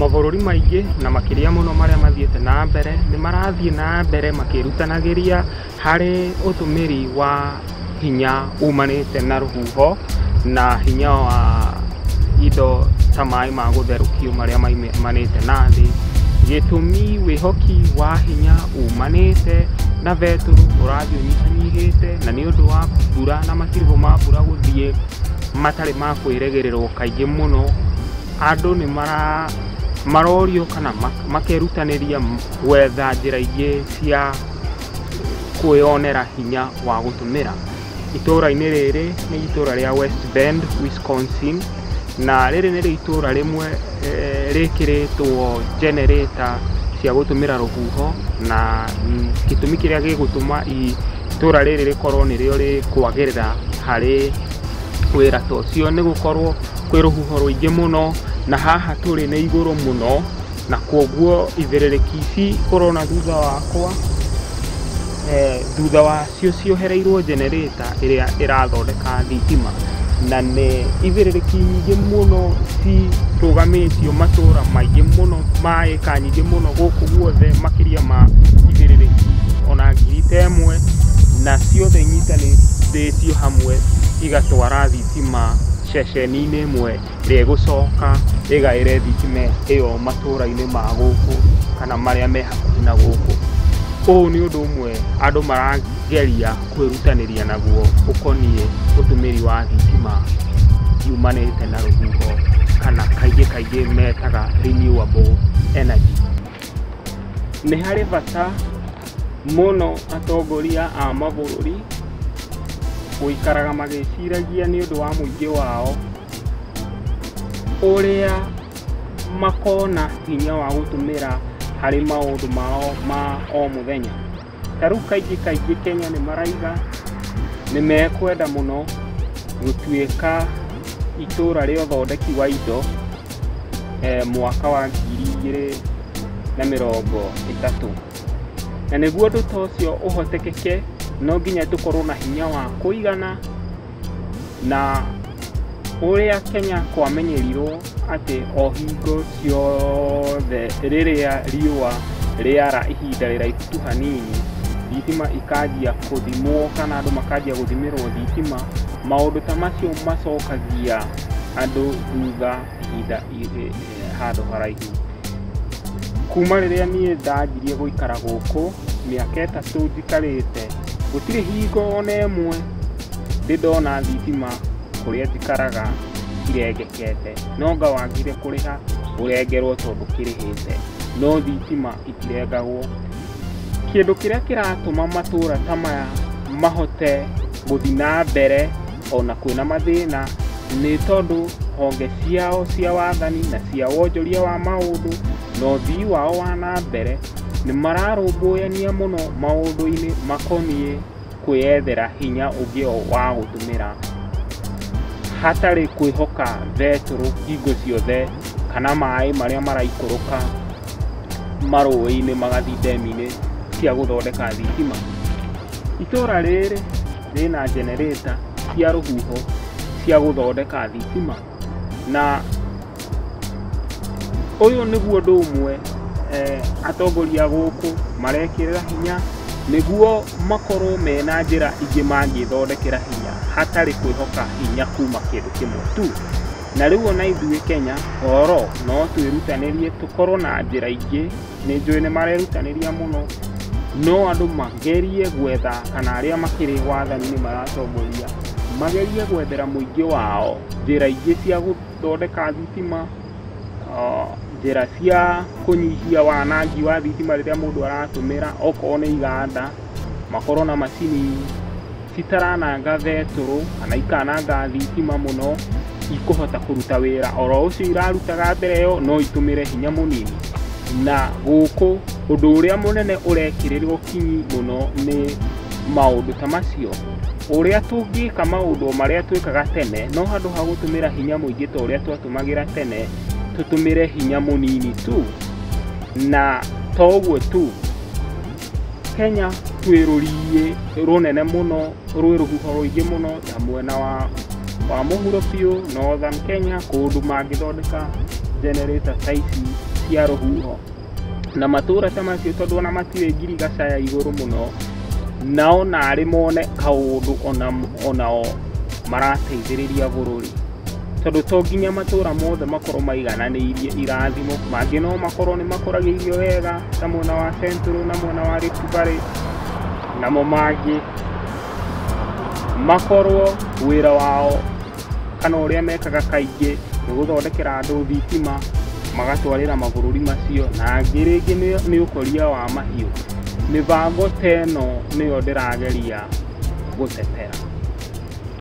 Mabũrũri maingĩ na makĩria mũno marĩa mathiĩte na mbere nĩ marathiĩ na mbere makĩrutanagĩria harĩ ũtũmĩri wa hinya umanĩte na rũhuho na hinya wa indo ta maĩ ma gũtherũkio marĩa maimanĩte na thĩ. Gĩtũmi wĩhoki wa hinya umanĩte na betũrũ ũrathiĩ ũnyihanyihĩte, na nĩ ũndũ wa mbura na matiribũ ma mbura gũthiĩ matarĩ ma kwĩrĩgĩrĩrwo kaingĩ mũno, andũ nĩ marorio kana makerutanĩria gwetha njĩra ingĩ cia kwĩyonera hinya wa gũtũmĩra. Itũra-inĩ rĩrĩ nĩ itũra rĩa West Bend, Wisconsin, na rĩrĩ nĩrĩo itũra rĩmwe rĩkĩrĩtwo generator cia gũtũmĩra rũhuho, na gĩtũmi kĩrĩa gĩgũtũma itũra rĩrĩ rĩkorwo nĩrĩo rĩkwagĩrĩra harĩ wĩra ta ũcio nĩ gũkorwo kwĩ rũhuho rũingĩ mũno, na haha tũrĩ nĩ igũrũ mũno, na kwoguo ithĩrĩrĩki ici ũrona thutha wakwa, thutha wacio ciohereirwo generator ĩrĩa ĩrathondeka thitima, na nĩ ithĩrĩrĩki nyingĩ mũno cirũgamĩtio matũra maingĩ mũno ma ĩka nyingĩ mũno gũkũ guothe, makĩria ma ithĩrĩrĩki ona 10,000, na ciothe inyitanĩtio hamwe igatwara thitima ceceni-inĩ ĩmwe ĩrĩa ĩgũcoka ĩgaĩre thitima ĩyo matũra-inĩ ma gũkũ kana marĩa me hakuhĩ na gũkũ. Ũũ nĩ ũndũ ũmwe andũ marageria kwĩrutanĩria naguo ũkoniĩ ũtũmĩri wa thitima yumanĩte na rũhuho, kana kaingĩ kaingĩ metaga renewable energy. Nĩ harĩ bata mũno atongoria a mabũrũri gũikaraga magĩciragia nĩ ũndũ wa mũingĩ wao ũrĩa makona hinya wa gũtũmĩra harĩ maũndũ mao ma o mũthenya. Ta rĩu kaingĩ kaingĩ Kenya nĩ maraiga nĩ mekwenda mũno gũtuĩka itũra rĩa ũthondeki wa indo mwaka wa 2030, na nĩguo ũndũ ta ũcio ũhotekeke no nginya tũkorwo na hinya wa kũigana, na ũrĩa Kenya kwamenyerirwo atĩ o hingo ciothe rĩrĩa riũa rĩara ihinda rĩraihu tu hanini, thitima ikanjia kũthimwo kana andũ makanjia gũthimĩrwo thitima, maũndũ ta macio macokagia andũ thutha ihinda handũ haraihu. Kuma rĩrĩa niĩ ndanjirie gũikara gũkũ mĩaka 3 njikarĩte, gũtirĩ hingo ona ĩmwe ndĩ ndona thitima kũrĩa njikaraga irengekete, no nga wagire kũrĩha ũrengerwo tondũ kĩrĩhĩte, no thitima itirengagwo. Kĩndũ kĩrĩa kĩratũma matũra ta maya mahote gũthiĩ na mbere ona kwĩna mathĩna nĩ tondũ honge ciao cia wathani na cia wonjoria wa maũndũ na ũthii wao wa na mbere nĩ mararũmbũyania mũno maũndũ-inĩ makoniĩ kwĩyethera hinya ũngĩ wa gũtũmĩra hatarĩ kwĩhoka betũrũ hingo ciothe kana maĩ marĩa maraikũrũka marũĩ-inĩ magathiĩ ndemu-inĩ cia gũthondeka thitima. Itũra rĩrĩ rĩna generator cia rũhuho cia gũthondeka thitima, na ũyũ nĩguo ũndũ ũmwe atongoria gũkũ marekĩrĩra hinya nĩguo makorwo mena njĩra ingĩ mangĩthondekera hinya hatarĩ kwĩhoka hinya kuma kĩndũ kĩmwe tu. Na rĩu ona ithuĩ Kenya oro no twĩrutanĩrie tũkorwo na njĩra ingĩ, nĩ njũĩ nĩ marerutanĩria mũno, no andũ magerie gwetha kana arĩa makĩrĩ wathani-inĩ maratongoria magerie gwethera mũingĩ wao njĩra ingĩ cia gũthondeka thitima, njĩra cia kũnyihia wanangi wa thitima rĩrĩa mũndũ aratũmĩra, okorwo nĩ iganda makorwo na macini citarananga betũrũ kana ikananga thitima mũno, ikũhota kũruta wĩra oro ũcio irarutaga mbere ĩyo, no itũmĩre hinya mũnini. Na gũkũ ũndũ ũrĩa mũnene ũrekĩrĩrwo kinyi mũno nĩ maũndũ ta macio, ũrĩa tũngĩka maũndũ marĩa twĩkaga tene, no handũ ha gũtũmĩra hinya mũingĩ ta ũrĩa twatũmagĩra tene, tũtũmĩre hinya mũnini tu. Na to ũguo tu, Kenya twĩ rũriĩ rũnene mũno, rwĩ rũhuho rũingĩ mũno ta mwena wa mũhuro biũ, Northern Kenya, kũndũ mangĩthondeka generator ta ici cia rũhuho. Na matũra ta macio tondũ ona matirĩ ngirigaca ya igũrũ mũno, nao narĩ mone kaũndũ onao marateithĩrĩria bũrũri. Tondũ to nginya matũra mothe makorwo maigananĩirie irathimo, mangĩ no makorwo nĩ makũragia irio wega ta mwena wa Central na mwena wa Rift Valley, namo mangĩ makorwo wĩra wao kana ũrĩa mekaga kaingĩ nĩ gũthondekera andũ thitima magatwarĩra mabũrũri macio, na angĩ rĩngĩ nĩ ũkũria wa mahiũ. Mĩbango ta ĩno nĩyo ndĩrageria gũtetera.